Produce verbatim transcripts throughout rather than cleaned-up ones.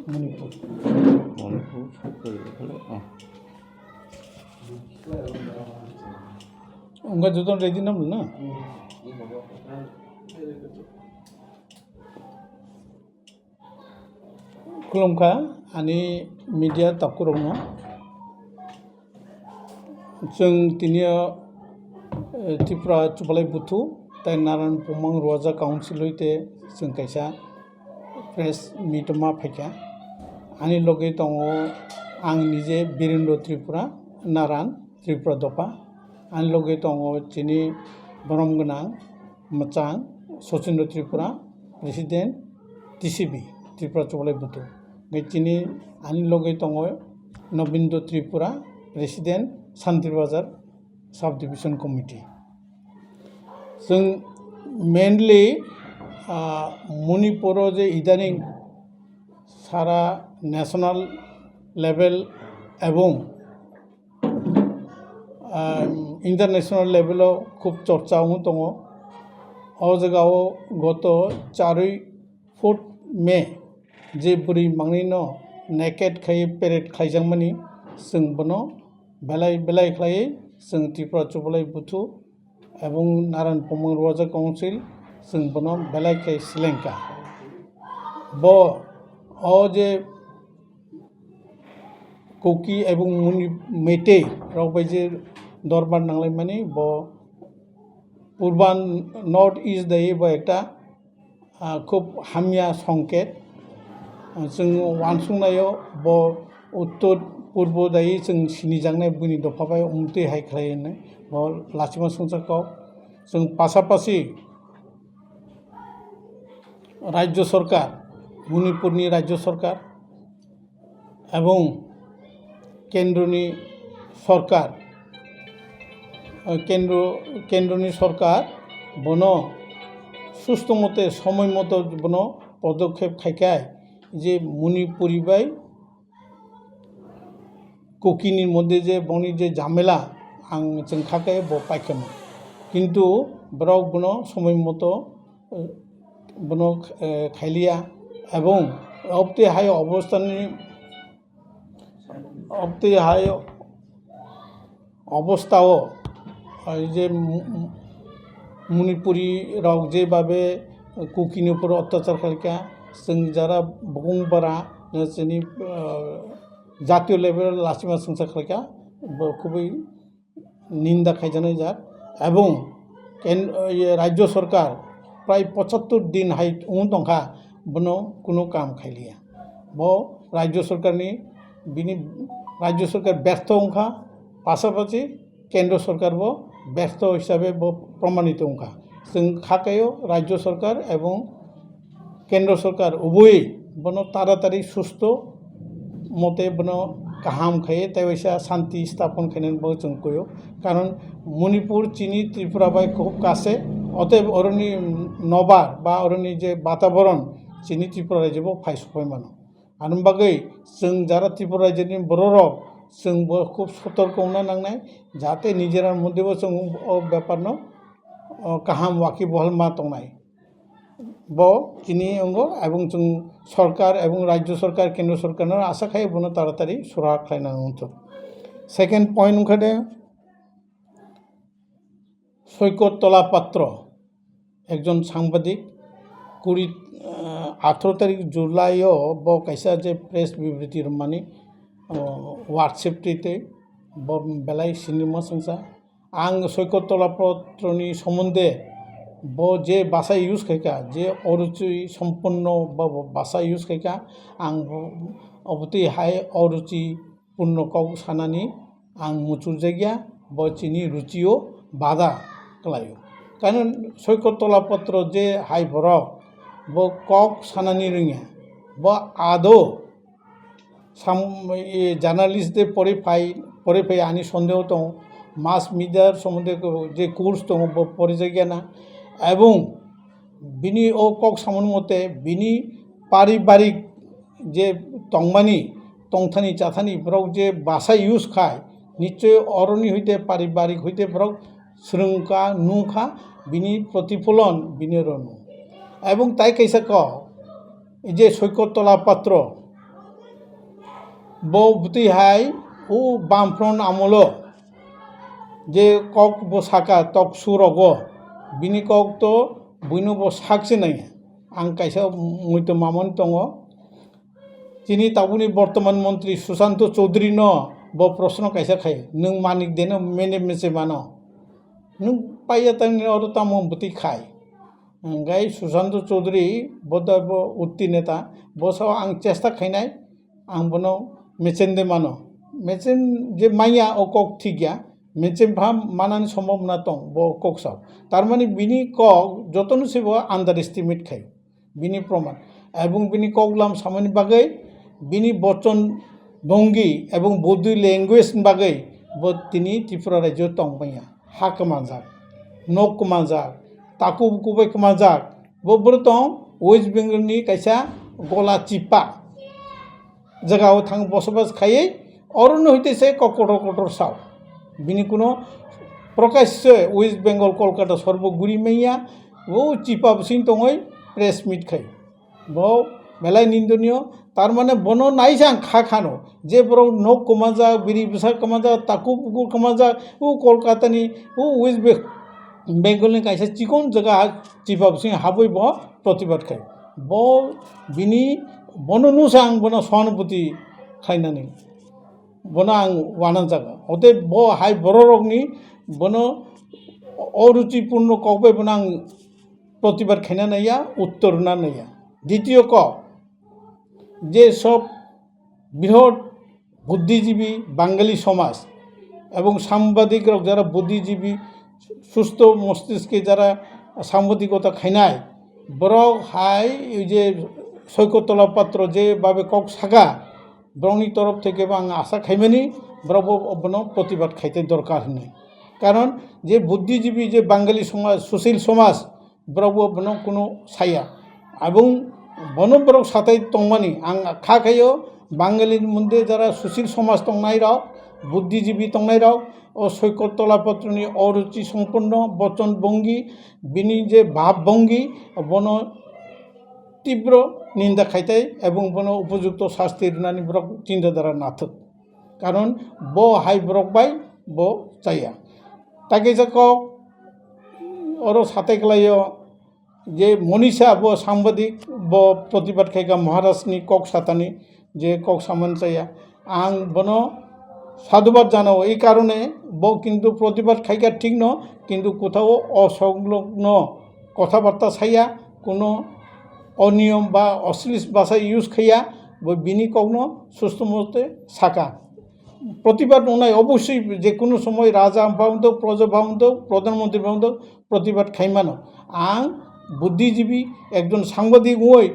Manipur. Manipur, ah. Wngkha joto ready na bwlwng na? Khulumkha ani media takhurokno. Chwng tini o, eh, Tripura Chubalai Buthu tei Naran Pumang Ruaja Council hoite chwng kaisa press meet ma phaikha. Ani logi tongo ang nije Birendra Tripura, Naran Tripura dopha. Ani logi tongo chini borom gwnang mwchang Sachindra Tripura, President T C B, Tripura Chubalai Buthu. Hingke chini ani logi tongo Nobindra Tripura, President Santir Bazar Sub Division Committee. Chwng mainly, ah, Manipur o je idaning sara national level ebong, ah, international level o khub chorcha wngwi tongo. O jaga o goto charwi fourth May je bwrwi mangni no naked khai parade khaijakmani, chwng bono belai belai khlaiwi chwng Tripura Chubalai Buthu ebong Naran Pumang Ruaja Council chwng bono belai khe selengkha. Bo o je Kuki ebong Muni Meitei rok bai je dorbar nanglaimani bo Purban North East dai bo ekta ah, khub hamya songket. Ah, chwng uansuknaio bo uttor purbo dai chwng sinijaknai buini dopha bai umtwi hai khlai hwnwi bo lachima songcha kok. Chwng pasapasi Rajya Sarkar, Manipurni Rajya Sarkar, ebong kendroni sorkar, eh, kendro, kendroni sorkar bono susto mote, somoi moto bono podokhep khaikhai je Manipuri bai Kukini moddhe je boni je jhamela ang chwng kha khe bo paikha mo. Kintu borok bono somoi moto, eh, bono, eh, khailiya ebong obte hai obostani Obtwi hai obostao, ah, je mu-, mu-, Manipuri rok je babe Kukini upor otyachar khlaikha, chwng jara bukung bara, chini, ah, jatiyo level lachima songcha khlaikha, bo khubui ninda khaijaknai jak, ebong ken-, ye, Rajya Sarkar prai pochattor din hai wng tongkha, bono kuno kam khailiya. Bo Rajya Sarkarni, bini Rajya Sarkar bertho wngkha, pasapasi Kendra Sarkar bo bertho hisabe bo promanito wngkha. Chwng kha kaio Rajya Sarkar ebong Kendra Sarkar ubui bono taratari susto mote bono kaham khai tei waisa shanti stapon khainani bo chwng kuio. Karon Manipur chini Tripura bai khub kase, oteb oroni nobar ba oroni je bataboron chini Tripura rajyo bo phai supai mano. Ani bagwi chwng jara Tripura rajyoni bororok chwng bo khub sotorko wngna nangnai, jate nijera moddhe bo chwng o beparno, o, kaham wakibohal ma tongnai. Bo chini wngkha, ebong chwng sorkar, ebong rajyo sorkar, kendra sorkarno asa khai bono taratari sura khlaina wngthok. Second point wngkha de, Soikot Tola Patro, ekjon sangbadik, kuri, ah, atharo tarik July o bo kaisa je press bibriti rwmani, ah, WhatsApp twi twi bo belai sinima songsa. Ang Soikot Tola Patroni somonde bo je basa use khaikha, je oruchi somponno ba, bo basa use khaikha, ang bo, obotwi hai oruchi purno kok sanani ang muchurjakya, bo chini ruchio bada kwlaio. Karon Soikot Tola Patro je hai borok, bo kok sanani rwngya, bo ado sam-, e, journalist de pori phai, pori phai ani sondeho tongo, mass media somonde ko-, je course tongo, bo porijakya na, ebong bini o kok samani mote bini paribarik je tongmani, tongthani chathani borok je basa use khai, nichoi oroni hoite paribarik hoite borok swrwngkha, nukha, bini protipholon bini rwno. Ebong tai kaisa kok, je Soikot Tola Patro, bo bwtwi hai o Bamfront amolo je kok bo saka tok surogo, bini kok to buino bo sakse nai. Ang kaisa muitu mamon tongo. Chini tabukni bortoman montri Susanto Chaudhary no bo proshno kaisa khai, "Nwng manik deno mene meche mano? Nwng paiya tangni oro tamo bwtwi khai?" Hingkai Susanto Chaudhary bo da bo utti neta, bo sao, "Ang chesta khainai, ang bono mechen de mano." Mechen je manya o kok thik ya, mechen pha manani sombhabona tong bo kok sao. Tar mani bini kok jotono se bo underestimate khai. Bini proman. Ebong bini koklam samani bagwi, bini bochon bongi ebong body language ni bagwi bo tini Tripura rajyo tong manya. Ha kwmanjak, nok kwmanjak, taku buku bai kwmanjak. Bo bwrwi tong West Bengal ni kaisa gola chipa jagao thang bosobas khaiwi, orono hwite se kok kotor kotor sao. Bini kuno prakash se West Bengal Kolkata sorbo guri manya, o chipa bwswng tongwi press meet khai. Bo belai nindoniyo, tar mane bono naisa ang kha khano, je borok nok kwmajak, biri bwsa kwmajak, taku buku kwmajak, o Kolkata ni, o West Be-, Bengal ni kaisa chikon jaga ha, chipa bwswng habwi bo protibad khai. Bo bini, bono nusa ang bono sohanubuti khlainani. Bono ang wananjak. Hote bo hai bororokni bono oruchipurno kok bai bono ang protibad khaina naiya, uttor rwna naiya. Ditiyo kok, je sob bihot buddhijibi Bangali somaj ebong sambadik rok jara buddhijibi susto mostiske jara sambadikota khainai, borok hai ei je Soikot Tola Patro je babe kok saka, borokni torof theke bo ang asa khaimani borok bo bono protibad khaite dorkar hinwi. Karon je buddhijibi je Bangali somaj, susil somaj, borok bo bono kuno saya. Abong bono borok satai tongmani ang kha khaio, Bangali ni mundre jara susil somaj tongnai rok, buddhijibi tongnai rok, o Soikot Tola Patro ni oruchi somponno bochon bongi, bini je bhab bongi, bono tibro ninda khaitai ebong bono upojukto sasti rwnani borok chinta dhara nathok. Karon bo hai borok bai bo chaya. Takisa kok oro satai khlaio je Monisha bo sambadik bo protibad khaika Maharaj ni kok satani je kok saman chaya. Ang bono sadhubad janao, ei karone bo kintu protibad khaika thik no, kintu kothao osonglogno kothabarta saya, kuno oniyom ba oslis basa use khaiya, bo bini kokno susto mote saka. Protibad wngnai obossoi je kuno somoy raja bhabontw, proja bhabontw, pradhan mantri bhabontw, protibad khaimano. Ang buddhijibi, ekjon sangbadik wngwi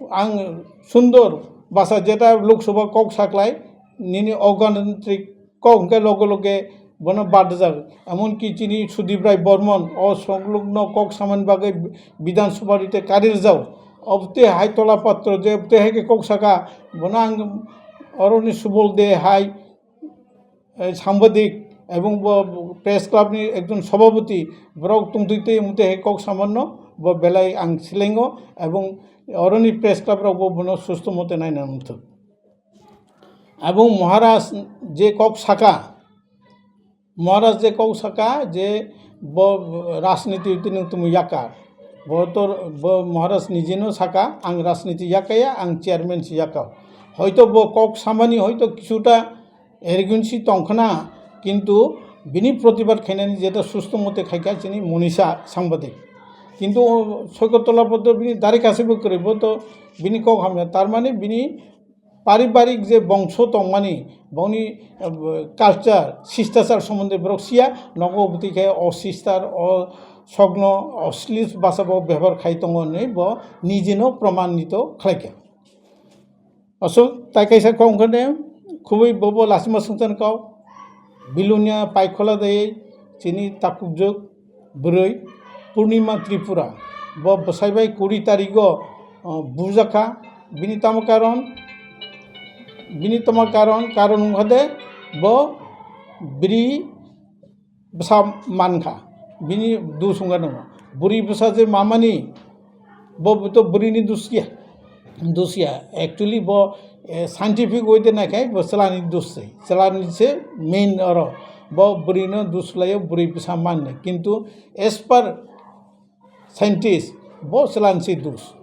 ang sundor basa jeta Lok Sabha kok saklai, nini oganantrik kok hwnkhe loge loge bono badjak. Emonki chini Sudip Rai Bormon o songlogno kok samani bagwi Bidhan Sabha rite kari rwjak. Obte hai Tola Patro je obte hai khe kok saka, bono ang oroni subol de hai, eh, sambadik ebong bo press club ni ekjon sabhapati, borok tongtwi twi mute hai kok samanno bo belai ang silengo ebong oroni press club rok bo bono susto mote naina wngthok. Ebong Maharaj je kok saka, Maharaj je kok saka je bo rajniti tini tumu yaka, bo to bo Maharaj nijeno saka ang rajniti yakaya, ang chairman si yaka. Hoito bo kok samani hoito kisuta arrogancy tongkhna, kintu bini protibad khainani jeta susto mote khaikha chini Monisha sangbadik. Kintu o Soikot Tola Patro bini dari kasebo kwrwi, bo to bini kok hamya, tar mani bini paribarik je bongso tongmani, bongni, eh, culture, sistachar somonde borok siya, nogo bwtwi khe o sistar, o sogno, o slis basa bo bebohar khai tongo hinwi bo nijeno promanito khlaikha. Aswk tai kaisa kok wngkha de, khubui bobo lachima swngcharni kok, Bilonia Paikhola de chini takhukjwk bwrwi Purnima Tripura, bo bwsai bai kuri tarigo, o, bujakha. Bini tamo karon, bini tamo karon, karon wngkha de bo biri bwsa mankha, bini dus wngkha nwngo. Bwrwi bwsa je mamani, bo to bwrwini dus ya. Dusya, actually bo, eh, scientific way de naikhai bo chwlani dus se, chwlani se main oro. Bo bwrwino dus laio, bwrwi bwsa manne. Kintu as per scientist, bo chwlani se dus.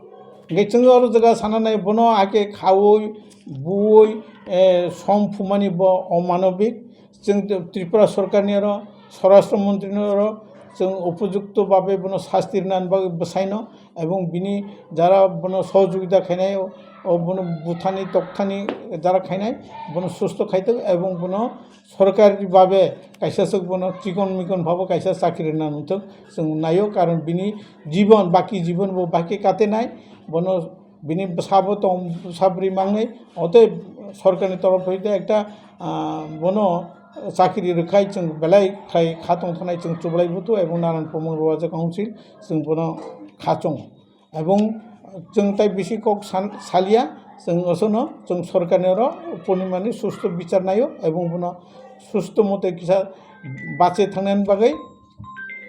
Hingke chwng oro jaga sana nai bono ake khaui, buui, eh, som phumani bo omanobik. Chwng Tripura sorkarni oro, Swarashtra Montri ni oro, chwng upojukto babe bono sasti rwna bagwi bwsaino, ebong bini jara bono sohojogita khainai, o, o bono buthani, tokthani jara khainai, bono susto khaitok, ebong bono sorkari babe kaisa swk bono chikon mikon bhabo kaisa chakri rwna nungthok, chwng naio, karon bini jibon, baki jibon bo baki katenai, bono bini bwsabo tong, bwsa bwrwi mangnai, otoi sorkarni torof hoite ekta, ah, bono chakri rwkhai chwng belai khai kha tongthoknai chwng chublai buthu ebong Naran Pumang Roja Council chwng bono kha chong. Ebong chwng tai bisi kok san-, salia, chwng osono chwng sorkarni oro Purnimani susto bichar naio ebong bono susto mote kisa bache thangnani bagwi,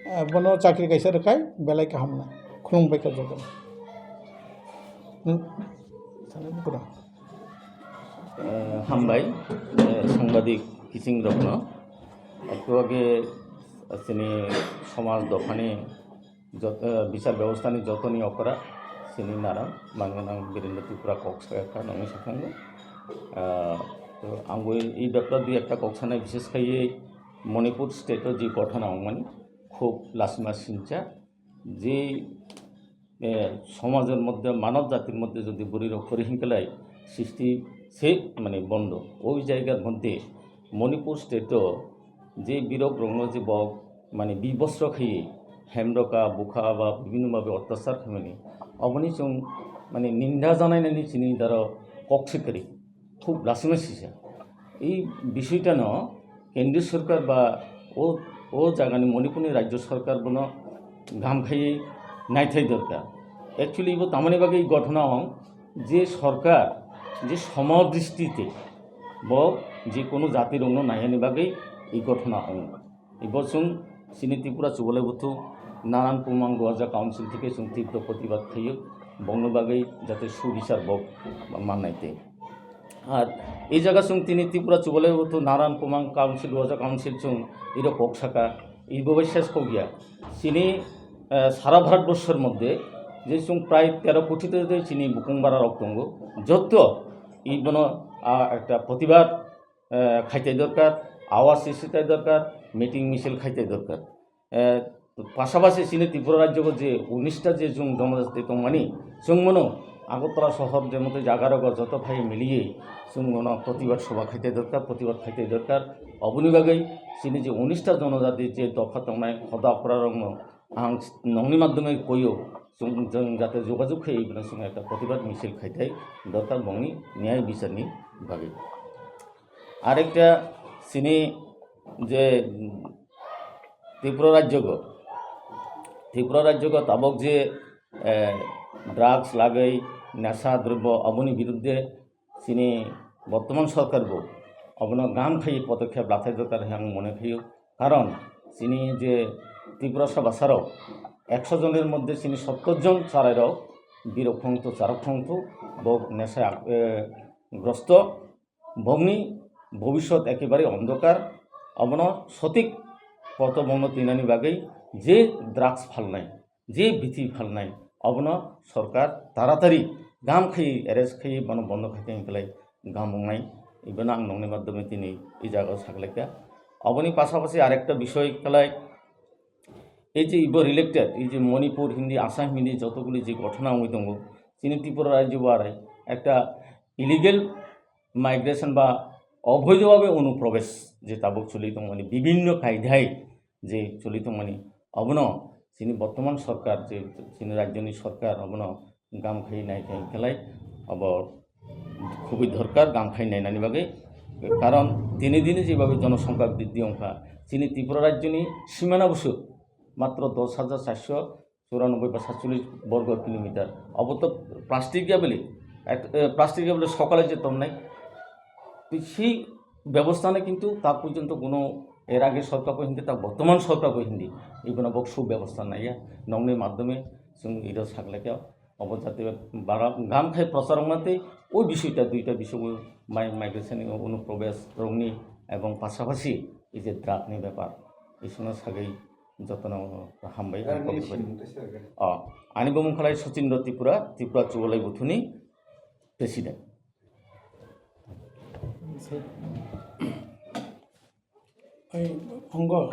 eh, bono chakri kaisa rwkhai belai kaham na. Khulumbai kha jotono. Hmm? Sana bukura. Eh, hambai, eh, sangbadik kiching rokno. Ektu age, eh, chini somaj dophani jot-, eh, bichar bebostha ni jotoni okra chini Naran Manganang Birendra Tripura kok sakha nangni sakhango. Ah, to ang bo i bepra dui ekta kok sanai, bishes khai Manipur state o je ghotona ongmani khub lasima sincha je, eh, somajor moddhe, manob jatir moddhe jodi bwrwi rok pori hinkelai sisti se mane bondo. Oi jaigar moddhe Manipur state o je birok rokno je bo mane bibosro khaiwi hemroka, bukha ba bibhinno bhabe otyachar khaimani, oboni chwng mane ninda janainani chini daro kok se kwrwi, khub lasima sisa. Ei bishoitano kendriyo sorkar ba o, o jagani Manipurni rajyo sorkar bono gam khaiwi naithai dorkar. Actually, bo tamani bagwi ghotona ong je sorkar je somodristite bo je kono jatirokno naiyani bagwi ei ghotona ong. Ibo chwng chini Tripura Chubalai Buthu Naran Pumang Roja Council thike chwng tibro protibad khaio, bongni bagwi jate subichar bo mannai tei. Ar ei jaga chwng tini Tripura Chubalai Buthu Naran Pumang Council, Roja Council chwng iro kok saka, ibo bai ses kok ya. Chini, eh, sara Bharat borshor moddhe je chwng prai tero koti tei chini bukung bara rok tongo, jotto ibono, ah, ekta protibad eh, khaitai dorkar, awaz sristitai dorkar, meeting misil khaitai dorkar. Eh, pasapasi chini Tripura rajyo je unis ta je chwng jonojati tongmani, chwng mano Agartala sohor je mote jaga rogo joto phai miliye chwng mano protibad sobha khaitai dorkar, protibad khaitai dorkar. Oboni bagwi chini je unis ta jonojati je dopha tongnai hoda okra rokno ang nongni madhyome koyo, chwng, chwng jate jogajog khai bini song ekta protibad misil khaitai dorkar bongni niyai bicharni bagwi. Arekta chini je, mm, Tripura rajyogo, Tripura rajyogo tabok je, eh, drugs lagwi, nesa drobyo, oboni biruddhe chini bortoman sorkar bo obono gam khai podokkhep lathai dorkar hinwi ang mone khaio. Karon chini je Tripura sabasarok ekso jonor moddhe chini sottor jon chwrairok birok phongtu, chwrok phongtu, bo nesa, eh, grosto. Bongni bhobishyot ekebare ondhokar. Obono sothik potho bongno twinani bagwi je drugs phalnai, je bithi phalnai, obono sorkar taratari gam khai arrest khai bono bondo khai tei hinklai gam wngnai. Ibono ang nongni madhyome tini i jagao saklaikha. Oboni pasapasi arekta bisoi kwlai, ei je ibo related, ei je Manipur hindi, Assam hindi jotoguli je ghotona wngwi tongo, chini Tripura rajyo bo arai ekta illegal migration ba obhoidhobhabe onuprobesh je tabuk choli tongmani, bibhinno kaidhai je choli tongmani, obono chini bortoman sorkar, je chini rajyoni sorkar, obono gam khai nai khai khlai, obo khubui dorkar gam khai nainani bagwi. Karon dine dine jebhabe jonosongkha briddhi wngkha, chini Tripura rajyoni simana busu matro dos hajar charso churanobboi ba satchollish borgo kilometer. Obo to plastic ya bele, ek, eh, plastic ya bele sokale je tongnai. To sei bebosta nai kintu ta porjonto kono er age sorkar bo hindi, ta bortoman sorkar bo hindi, ibono bo subebostha naiya. Nongni madhyome chwng iro saklaikha. Obo jate bara gam khai prochar wngna tei o bisoi ta duita bisoi mai migration ni onuprobesh rokni ebong pasapasi ei je drug ni bepar isuna sagwi jotono hambai. Ani bumung khalai Sachindra Tripura, Tripura Chubalai Buthuni president. Ai, honggo.